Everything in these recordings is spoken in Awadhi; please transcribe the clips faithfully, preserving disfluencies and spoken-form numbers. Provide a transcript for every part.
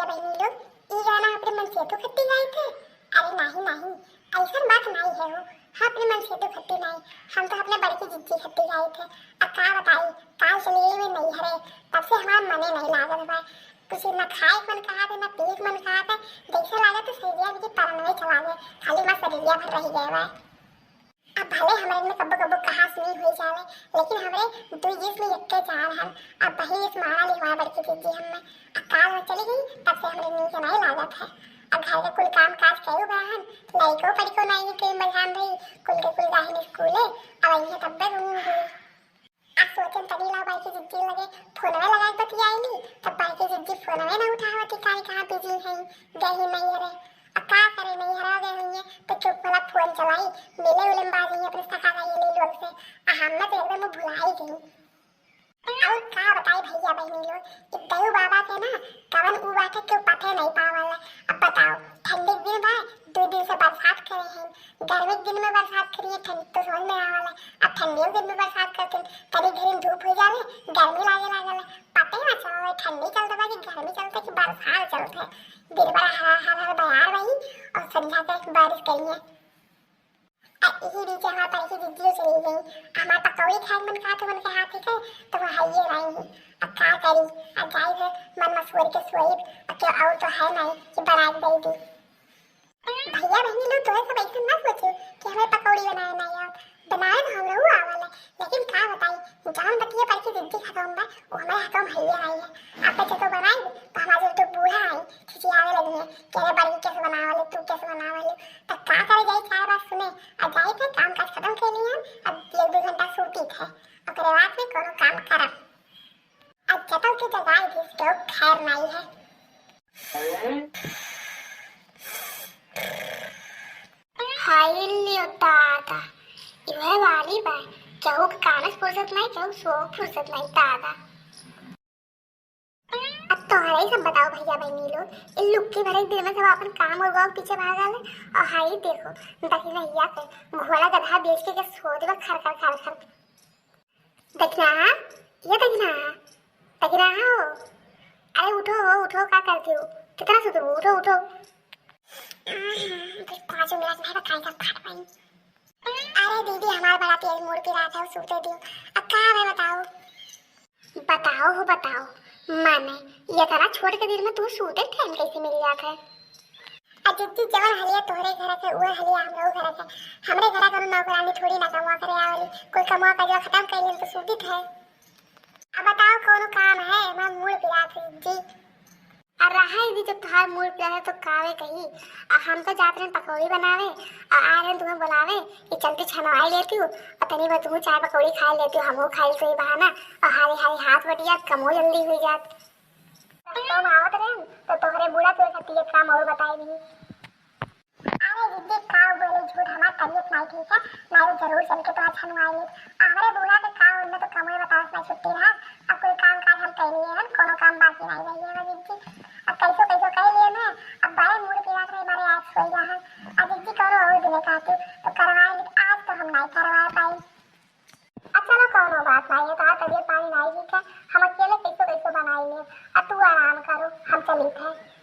बहिनी लोग, ई गाना अपने मन से तो खत्ती गाइत है? अरे नाही, नाही, अइसन बात नाही है हो। हम अपने मन से तो खत्ती नाही, हम तो अपने बड़की जिज्जी खत्ती गाइत है। अब का बताई, काल चली गई मैं नैहरे, तब से हमार मने नहीं लागत बा। कुछ ना खाए के मन कहत है, ना पिए के मन कहत है। जैसे लागत है शरीरिया की परनवे चला गए, खाली हमार शरीरिया भर रह गए बा। अब भले हमरे में कब्बो कब्बो कहा सुनी हुई जावे, लेकिन हमरे दुई जिस्म एक्के जान हन। अब वही इस मारा ली हमार बड़की जिज्जी हमें। अब काल हो चली गई, तब से हमरे नीक नहीं लागत है। अब घर के कुल काम काज करू बा हन, लइको पढ़िको नहीं के मलहान भई, कुल के कुल जाहिन स्कूले, अब इन्हें तब्बे घूम गई। अब सोचन तनी ला बड़की जिज्जी लगे फोनवे लगा के बतियाइली, तब बड़की जिज्जी फोनवे ना उठावती, काहे कहाँ बिजी है, गई नहीं रे। अब का करे, नहीं हरा गए हुई है, तो चुप वाला फोन चलाई, मिले उले में बाजी अपने सका गई ले लोग से। आ हम ना तो एकदम भुलाई गई। और का बताई भैया बहनी लोग, कि दयू बाबा के ना कवन ऊ बाटे केहू पते नहीं पावला। अब बताओ, ठंडी के दिन बा, दो दिन से बरसात करे हैं, गर्मी के दिन में बरसात करिए, ठंड तो समझ में आवाला। अब ठंडियों के दिन में बरसात करते हैं, तनी घड़ी धूप हो जावे, गर्मी लागे लागल, पते ना चला ठंडी चलते बा कि गर्मी चलते कि बरसात चलते। दिन भर हरा हरा बयार रही और संझा के बारिश करिए। आ इही बीच हमार बड़की जिज्जी चली गई। हमार पकौड़ी खाए के मन कहत उनके हाथ के, तो वो हइये रही। अब का करी, अब जाई है मन मसोर के सोइब, अब क्यों और तो है नहीं कि बना के दे दी। भैया बहनी लोग, तोहे सब ऐसे ना सोचो कि हमें पकौड़ी बनाए ना आवत, बनाए तो हमरो आवल है, लेकिन का बताई, जौन बतिया बड़की जिज्जी खत्म बा, वो हमारे हाथों में हइये रही है। अब तो तो बनाई, तो हमारे जो तो बूढ़ा है, खिसियावे लगी है कि अरे बड़की कैसे बनावले, तू कैसे बनावले। तो का करे जाई, चार बात सुने, अब जाई थे काम काज खत्म कर लिए हम, अब एक दो घंटा सूती थे, ओकरे बाद में कोनो काम करब। अब चटल के जगाए दिस तो खैर नहीं है। हाय लियो दादा, इहे वाली बा, केहू के कामे से फुर्सत नहीं, केहू सो फुर्सत नहीं दादा। अब तोहरे ही सब बताओ भैया बहनी लोग, इन लुक्की भरे दिन में सब अपन काम और गाँव पीछे भागा ले। और हाय देखो, दखिनहिया के घोड़ा गधा बेच के, के सोच बा खर खर खर खर। दखिना, ये दखिना, दखिना हो, अरे उठो हो, उठो, का करती हो, कितना सुतबो, उठो उठो। आहा, बस पाँच मिनट में बताई सब फाट पाई। अरे दीदी, हमार बड़ा तेज मूड़ पिरात है, सूते दियो। अब का हमें बताओ? बताओ हो बताओ, माने ये तरह छोट के दिन में तू सूते टाइम कैसे मिल जात है? आ जिज्जी, जवन हलिया तोहरे घर के, उहे हलिया हमरो घर के। हमरे घर कोनो नौकरानी थोड़ी ना कमवा करे आवेली, कोई कमवा का जो खत्म कर लेन तो सूतित है। अब बताओ कौनो काम है, मैं मूड़ पिरात है जिज्जी। आ रहा है दीदी, जब तोहार मूड़ पिरात है तो कावे कही। आ हम तो जात रहन पकौड़ी बनावे, आ आ रहन तुम्हें बुलावे कि चलती छनवाई लेती हूँ, और तनी बहुत तुम चाय पकौड़ी खा लेती हो, हमहू खाई सही बहाना, और हारी हारी हाथ बटियात, कमो जल्दी हुई जात। तुम आवत रहन तो तोहरे बूढ़ा तोहरे खातिर एक काम और बताई दी। अरे जिज्जी, का बोले झूठ, हमार तबीयत नहीं ठीक है, नहीं तो जरूर चल के तोहरा छनवाई लेत। हमरे बूढ़ा के का, उनमें तो कमवे बतावत ना छुट्टी रहा। अब कोई काम काज हम कर लिए हन, कोनो काम बाकी नहीं रह गया जिज्जी। अब कैसो कैसो कर लिए मैं, अब बड़े मूड़ पिरात रहे, बड़े आज सोई रहा। अब जिज्जी कोनो और दिने कहती तो करवाए लेत, आज तो हम नहीं करवा पाई। अब चलो कौनो बात नहीं है, तोहार तबीयत पानी नहीं ठीक है, हम अकेले कैसो कैसो बनाई ले। अब तू आराम करो, हम चली थे।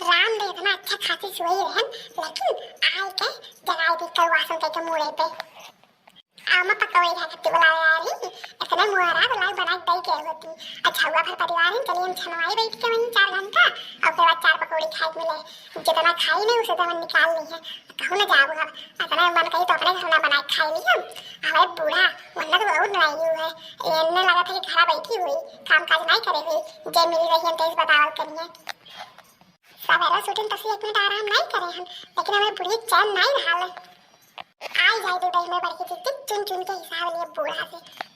राम दे इतना अच्छा खासी सोई रहन, लेकिन आए के जगाई दी कौआ सन के मूड़े पे। आमा पकौड़ी खा के बुलावे आ रही, इतने मुहरा तो लाई बना के दई के होती। अच्छा हुआ घर परिवार है, चलिए हम छनवाई बैठ के वहीं चार घंटा, और उसके बाद चार पकौड़ी खाए के मिले। जितना खाई नहीं, उसे तो हम निकाल ली है। कहूँ ना जाबू हम, अतना मन कही तो अपने घर ना बना के खाई ली हम। हमारे बूढ़ा, वरना तो बहुत लड़ाई हुई है। ये इन्हें लगा था कि घर बैठी हुई, काम काज नहीं करे हुई, जे मिली रही हम तेज बतावल करिए। सवेरे से उठन तसी एक मिनट आराम नहीं करे हम, लेकिन हमें बूढ़ी चैन नहीं रहा है। आई जाए दो दही में बड़की जिज्जी, चुन चुन के हिसाब लिए बूढ़ा से।